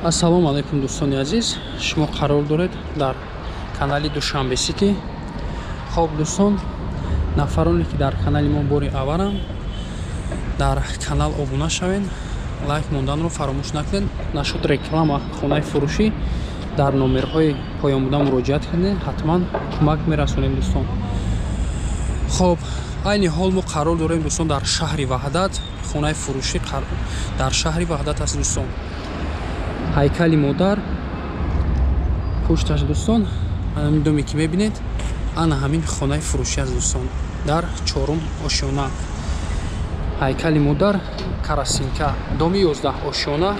Ассалому алайкум дӯстони азиз, шумо қарор доред дар канали Душанбе Сити. Хоб дӯстон, нафароне ки дар канали мо бори авваланд, дар канал обуна шавед, лайк монданро фаромӯш накунед. Нашуд реклама хонаи фурӯшӣ дар номерҳои поён буда муроҷиат кунед, ҳатман кӯмак мерасонем дӯстон. Хоб, айни ҳол мо қарор дорем дӯстон дар шаҳри Ваҳдат, хонаи фурӯшӣ дар шаҳри Ваҳдат аст дӯстон. Ҳайкали модар пушташ дӯстон, ҳамин доме ки мебинед, ана ҳамин хонаи фурӯшӣ аст дӯстон, дар чорум ошёна. Ҳайкали модар, Карасинка, доми 11 ошёна,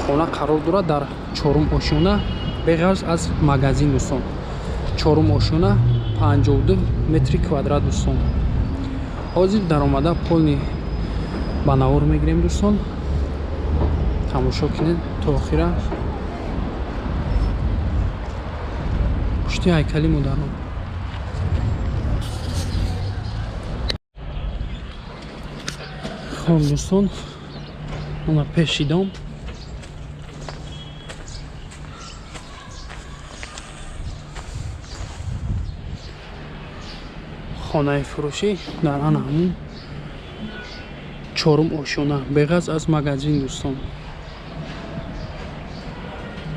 хона қарор дорад дар чорум ошёна, беғарз аз магазин дӯстон. Чорум ошёна, 52 метри квадрат дӯстон. Ҳозир даромада полни ба навор мегирем дӯстон. Тамошо кунед то охира. Пушти ҳайкали модарон. Хоб дӯстон, ана пеши дом. Хонаи фурӯшӣ дар ана ҳамун чорум ошёна, беғарз аз магазин дӯстон.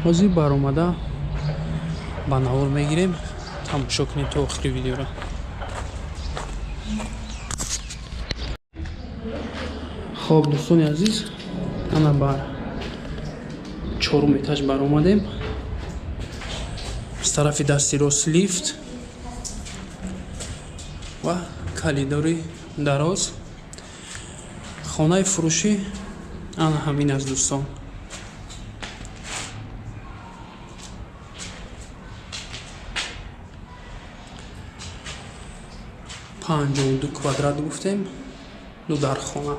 Ҳозир баромада ба навор мегирем, тамошо кунед то охири видеоро. Хоб дӯстони азиз, ана бар чорум этаж баромадем. Аз тарафи дасти рост лифт ва калидори дароз. Хонаи фурӯшӣ ана ҳамин аст дӯстон. 52 квадрат гуфтем, ду дар хона.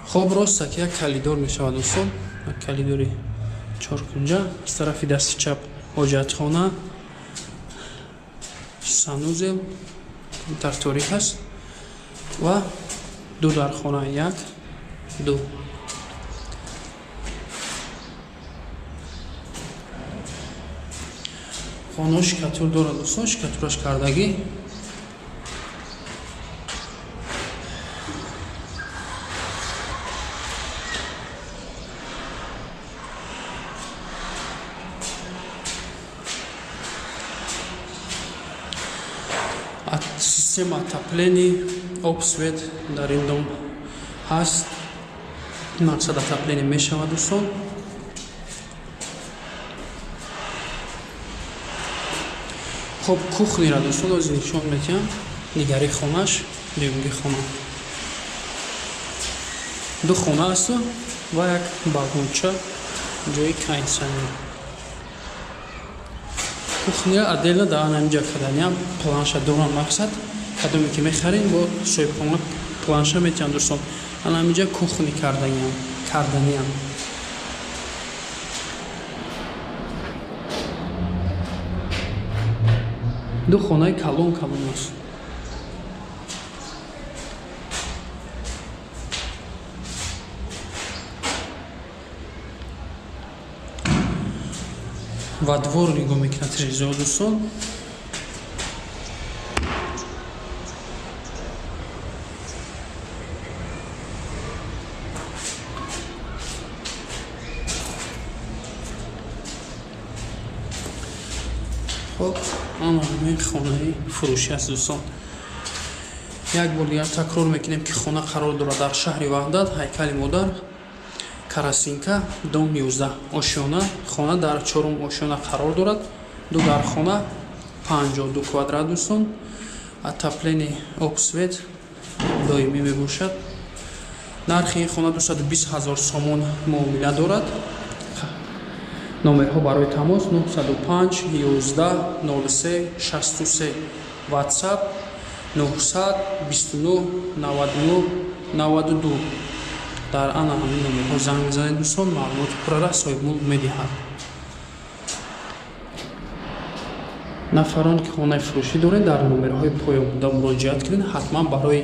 Хоб, рост ки як калидор мешавад дӯстон, як калидори чоркунҷа. Аз тарафи дасти чап ҳоҷатхона, санузел дар торик аст ва ду дар хона, як, ду. Хонаҳо шикатур дорад дӯстон, шикатураш кардагӣ. Система отопления, об, свет дар ин дом ҳаст. Мақсад отопление мешавад дӯстон. Хоб, кухнира дӯстон ҳозир нишон медиҳам. Дигари хонаш, дуюмги хона. Ду хона асту ва як балконча, ҷои кондитсионер. Кухня отдельно дар ҳаминҷа карданиям, планша дорам мақсад. Кадоме ки мехарем бо соҳибхона планша метиҳам дӯстон. Ана ҳаминҷа кухни карданиям. Ду хонаи калон калон аст. Ва двор нигоҳ мекунад трезор дӯстон. Хоб, ана ҳамин хонаи фурӯшӣ аст дӯстон. Як бор дигар такрор мекунем ки хона қарор дорад дар шаҳри Ваҳдат, ҳайкали модар, Карасинка, дом 11 ошёна. Хона дар чорум ошёна қарор дорад. Ду дар хона, 52 квадрат дӯстон. Отопление, об, свет доимӣ мебошад. Нархи ин хона 220 000 сомон муомила дорад. Номерҳо барои тамос 905 11 03 63, WhatsApp 929 99 92. Дар ана ҳамин номерҳо занг мезанед дӯстон, маълумоти пуррара соҳибмулк медиҳад. Нафарон ки хонаи фурӯшӣ доред, дар номерҳои поён буда муроҷиат кунед, ҳатман барои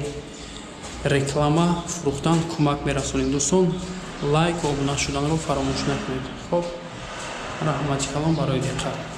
реклама фурӯхтан кӯмак мерасонем дӯстон. Лайк, обуна шуданро фаромӯш накунед. Хоб, раҳмати калон барои диққат.